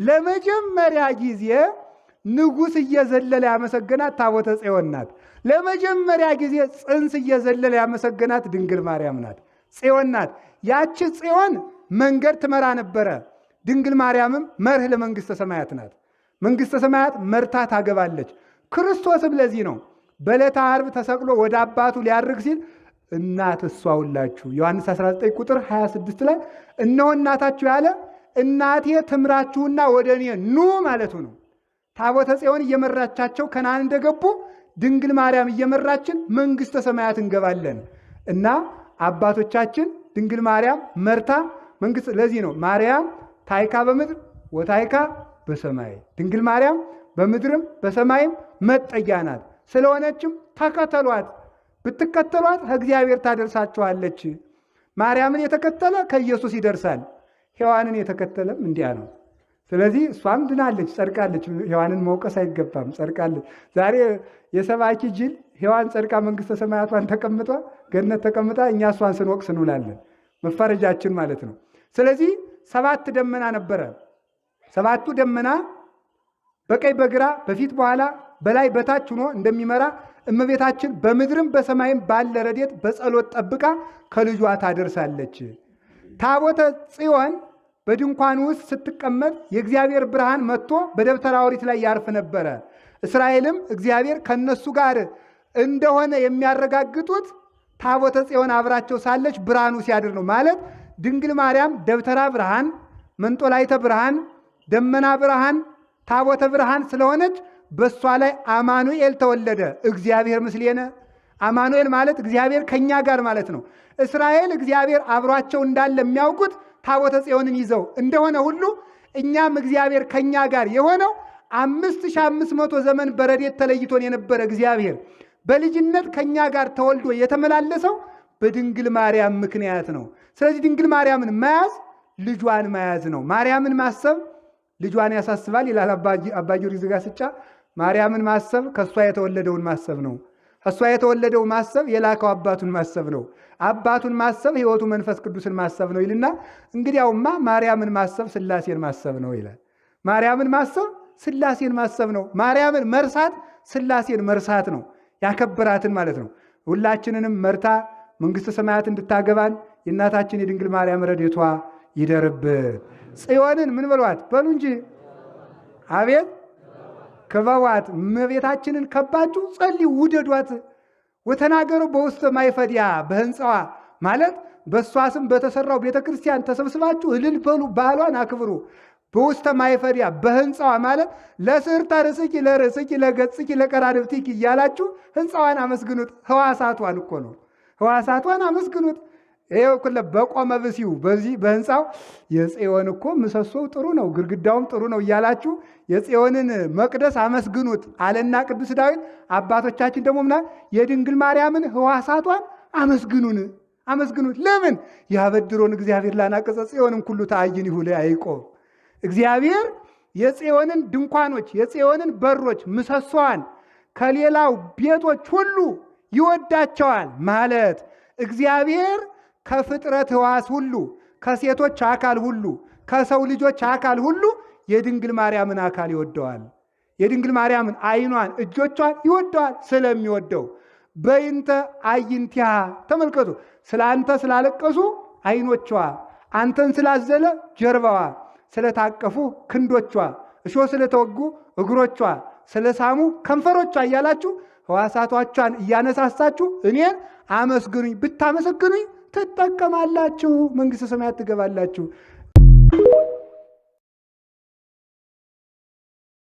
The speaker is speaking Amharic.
ለመጀመሪያ ጊዜ ንጉሥ እየዘለለ ያመሰገናት ታቦተ ጽዮን ናት። ለመጀመሪያ ጊዜ ጽንስ እየዘለለ ያመሰገናት ድንግል ማርያም ናት፣ ጽዮን ናት። ያቺ ጽዮን መንገድ ትመራ ነበረ። ድንግል ማርያምም መርህ ለመንግሥተ ሰማያት ናት። መንግሥተ ሰማያት መርታ ታገባለች። ክርስቶስም ለዚህ ነው በዕለተ ዓርብ ተሰቅሎ ወደ አባቱ ሊያርግ ሲል እናት እሷ ሁላችሁ ዮሐንስ 19 ቁጥር 26 ላይ እነሆ እናታችሁ ያለ እናቴ ትምራችሁና ወደ እኔ ኑ ማለቱ ነው። ታቦተ ጽዮን እየመራቻቸው ከነዓን እንደገቡ ድንግል ማርያም እየመራችን መንግሥተ ሰማያት እንገባለን እና አባቶቻችን ድንግል ማርያም መርታ መንግሥት። ለዚህ ነው ማርያም ታይካ በምድር ወታይካ በሰማይ፣ ድንግል ማርያም በምድርም በሰማይም መጠጊያ ናት። ስለሆነችም ተከተሏት። ብትከተሏት ከእግዚአብሔር ታደርሳችኋለች። ማርያምን የተከተለ ከኢየሱስ ይደርሳል። ሔዋንን የተከተለም እንዲያ ነው። ስለዚህ እሷም ድናለች፣ ጸድቃለች። ሔዋንን መውቀስ አይገባም፣ ጸድቃለች። ዛሬ የሰባኪ ጅል ሔዋን ጸድቃ መንግሥተ ሰማያቷን ተቀምጧ ገነት ተቀምጣ እኛ እሷን ስንወቅስ እንውላለን። መፈረጃችን ማለት ነው። ስለዚህ 7 ደመና ነበረ። 7ቱ ደመና በቀኝ በግራ በፊት በኋላ በላይ በታች ሆኖ እንደሚመራ እመቤታችን በምድርም በሰማይም ባለ ረድኤት በጸሎት ጠብቃ ከልጇ ታደርሳለች። ታቦተ ጽዮን በድንኳን ውስጥ ስትቀመጥ የእግዚአብሔር ብርሃን መጥቶ በደብተራ ኦሪት ላይ ያርፍ ነበረ። እስራኤልም እግዚአብሔር ከነሱ ጋር እንደሆነ የሚያረጋግጡት ታቦተ ጽዮን አብራቸው ሳለች ብርሃኑ ሲያድር ነው። ማለት ድንግል ማርያም ደብተራ ብርሃን፣ መንጦላይተ ብርሃን፣ ደመና ብርሃን፣ ታቦተ ብርሃን ስለሆነች በሷ ላይ አማኑኤል ተወለደ። እግዚአብሔር ምስሌነ። አማኑኤል ማለት እግዚአብሔር ከኛ ጋር ማለት ነው። እስራኤል እግዚአብሔር አብሯቸው እንዳለ የሚያውቁት ታቦተ ጽዮንን ይዘው እንደሆነ ሁሉ እኛም እግዚአብሔር ከኛ ጋር የሆነው 5500 ዘመን በረድኤት ተለይቶን የነበረ እግዚአብሔር በልጅነት ከኛ ጋር ተወልዶ የተመላለሰው በድንግል ማርያም ምክንያት ነው። ስለዚህ ድንግል ማርያምን መያዝ ልጇን መያዝ ነው። ማርያምን ማሰብ ልጇን ያሳስባል ይላል አባ ጊዮርጊስ ዘጋስጫ። ማርያምን ማሰብ ከሷ የተወለደውን ማሰብ ነው። ከሷ የተወለደው ማሰብ የላከው አባቱን ማሰብ ነው። አባቱን ማሰብ ሕይወቱ መንፈስ ቅዱስን ማሰብ ነው ይልና እንግዲያውማ ማርያምን ማሰብ ሥላሴን ማሰብ ነው ይላል። ማርያምን ማሰብ ሥላሴን ማሰብ ነው። ማርያምን መርሳት ሥላሴን መርሳት ነው። ያከበራትን ማለት ነው። ሁላችንንም መርታ መንግሥተ ሰማያት እንድታገባን የእናታችን የድንግል ማርያም ረድኤቷ ይደርብን። ጽዮንን ምን በሏት በሉ እንጂ አቤት ክበቧት። እመቤታችንን ከባችሁ ጸልዩ፣ ውደዷት። ወተናገሩ በውስተ ማይፈዲያ በህንፃዋ ማለት በእሷ ስም በተሰራው ቤተክርስቲያን ተሰብስባችሁ እልል በሉ፣ በዓሏን አክብሩ። በውስተ ማይፈዲያ በህንፃዋ ማለት ለስርተ ርእስኪ ለርእስኪ ለገጽኪ ለቀራንብትኪ እያላችሁ ህንፃዋን አመስግኑት። ህዋሳቷን እኮ ነው። ህዋሳቷን አመስግኑት። ይኸው እኮ በቆመ ብሲው በዚህ በህንፃው የጽዮን እኮ ምሰሶው ጥሩ ነው፣ ግድግዳውም ጥሩ ነው እያላችሁ የጽዮንን መቅደስ አመስግኑት አለና ቅዱስ ዳዊት። አባቶቻችን ደግሞ ምና የድንግል ማርያምን ህዋሳቷን አመስግኑን አመስግኑት። ለምን ያበድሮን እግዚአብሔር ላናቀጸ ጽዮንን ኩሉ ተአይን ይሁለ ያዕቆብ። እግዚአብሔር የጽዮንን ድንኳኖች የጽዮንን በሮች ምሰሶዋን ከሌላው ቤቶች ሁሉ ይወዳቸዋል ማለት እግዚአብሔር ከፍጥረት ህዋስ ሁሉ ከሴቶች አካል ሁሉ ከሰው ልጆች አካል ሁሉ የድንግል ማርያምን አካል ይወደዋል። የድንግል ማርያምን አይኗን እጆቿን ይወደዋል። ስለሚወደው በይንተ አይንቲሃ ተመልከቱ፣ ስላንተ ስላለቀሱ አይኖቿ፣ አንተን ስላዘለ ጀርባዋ፣ ስለታቀፉ ክንዶቿ፣ እሾህ ስለተወጉ እግሮቿ፣ ስለሳሙ ከንፈሮቿ እያላችሁ ህዋሳቶቿን እያነሳሳችሁ እኔን አመስግኑኝ። ብታመሰግኑኝ ትጠቀማላችሁ፣ መንግሥተ ሰማያት ትገባላችሁ።